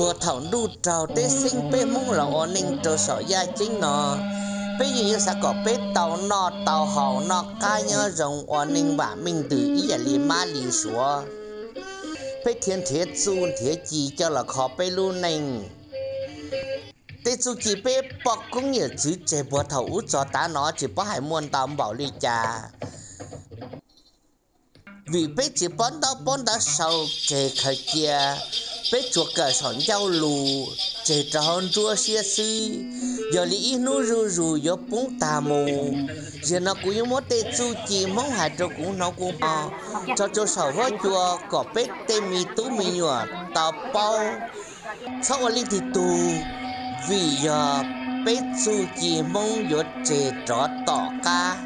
Puag thaum ntuj raug teb xeeb peb Hmoob los ua neej rau saum yaj ceeb no, peb yeej yuav xav kom peb tau noj tau haus noj qab nyob zoo ua neej vam meej ntws ib yam li mab li suav. Peb thiaj nrhiav txuj nrhiav ci coj los kho peb lub neej. Tej txuj ci peb poj koob yawm txwv tseg puag thaum ub txog tav no tsis paub hais muaj ntau npaum li cas. Vim peb tsis paub ntaub paub ntawv sau tseg khaws cia, peb tsuas kawm saum ncauj lus tseg rau hauv nruab siab xwb, yog li ib hnub zuj zus yuav poob tag mus. Zaum no kuv yuav muab tej txuj ci Hmoob hais rau kuv hnov kuv mog tso rau saum huab cua kom peb tej me tub me nyuam tau paub. Txhob ua leej twg tug, vim yog peb txuj ci Hmoob yuav tseg rov tom qab.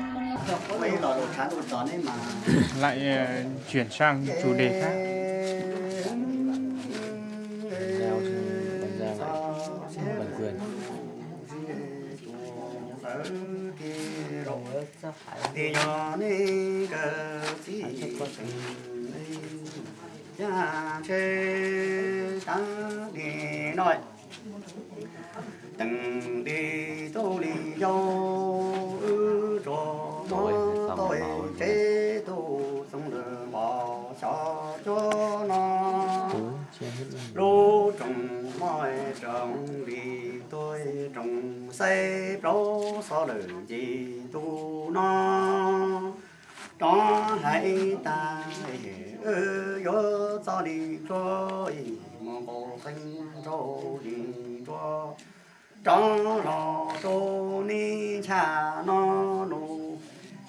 Tes yog nej nkawd txiv teem, cas ntshe tav li no, teem li tub li yau, wb tsuas muab tau tsev tub txoov lawm npog xyov cua no. Lub rooj moj rooj li tuaj, rooj xaib plaub xov lawm ces ntu no rov hais tag, yuav txoj li plhuav mus nqus qeej rau li nruab, rov los rau nej ncha no lus,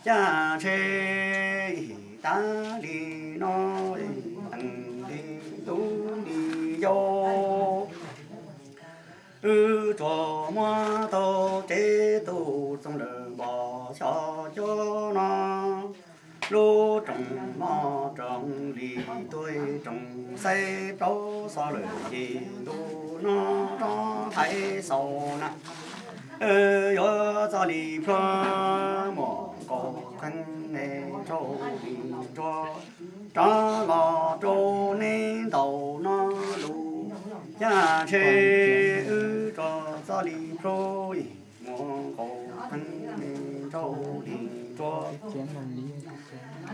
cas ntshe tav li no, teem li tub li yau, wb tsuas muab tau tsev tub txoov lawm npog xyov cua no. Lub rooj moj rooj li tuaj, rooj xaib plaub xov lawm ces ntu no rov hais xaus na, yuav txoj li plhuav mus nqus qeej rau li nruab, rov los rau nej ntaus no lus, cas ntshe wb tsuas txoj li plhuav mus nqus qeej rau li nruab,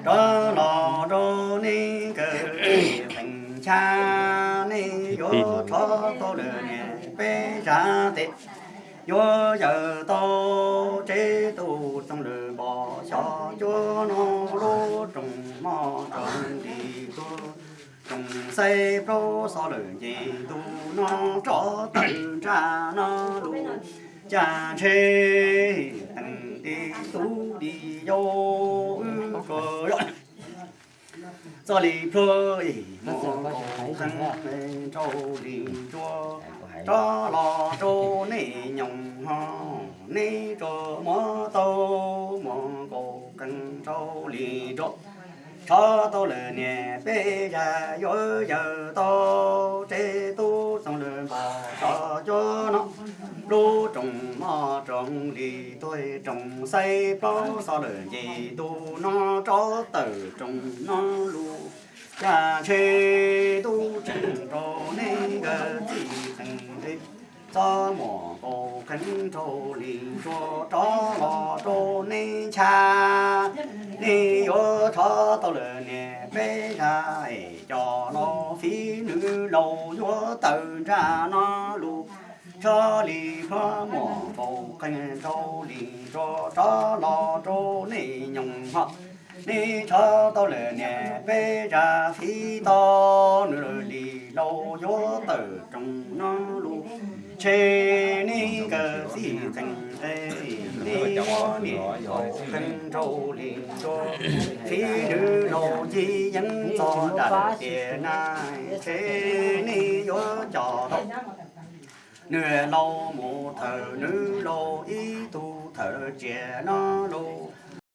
rov los rau nej nkawd txiv teem, cas nej yuav rho tau lawm niam peb zaj tes, yuav yawm tau tsev tub txoov lawm npog xyov cua no. Lub rooj moj rooj li tuaj, rooj xaib plaub xov lawm ces ntu no rov tawm ntsaj no lus, cas ntshe teem li tub li yau, wb tsuas txoj li plhuav mus nqus qeej rau li nruab, rov los rau nej nyoos ho, nej tsuas muab tau mus nqus qeej rau li nruab, rho tau lawm niam peb zaj, yuav yawm tau tsev tub txoov lawm npog xyov cua no. Lub rooj moj rooj li tuaj, rooj xaib plaub xov lawm ces ntu no rov tawm rooj no lus, cas ntshe tub tseem rau nej nkawd txiv teem, txoj muam nqus qeej rau li nruab, rov los rau nej ncha, nej yuav rho tau lawm niam peb zaj, es cov laus fiv nws laus yuav tawm ntsaj no lus, txoj li plhuav muam nqus qeej rau li nruab, rov los rau nej nyoos ho, nej rho tau lawm niam peb zaj, fiv tau nws li laus yuav tawm rooj no lus, ntshe nej nkawd txiv teem, nej yuav niam nqus qeej rau li nruab, fiv nws laus ncig yeeb txog nram tiaj na, ntshe nej yuav coj tau nws laus mus thawm nws laus ib tug thawm tsiaj no lus,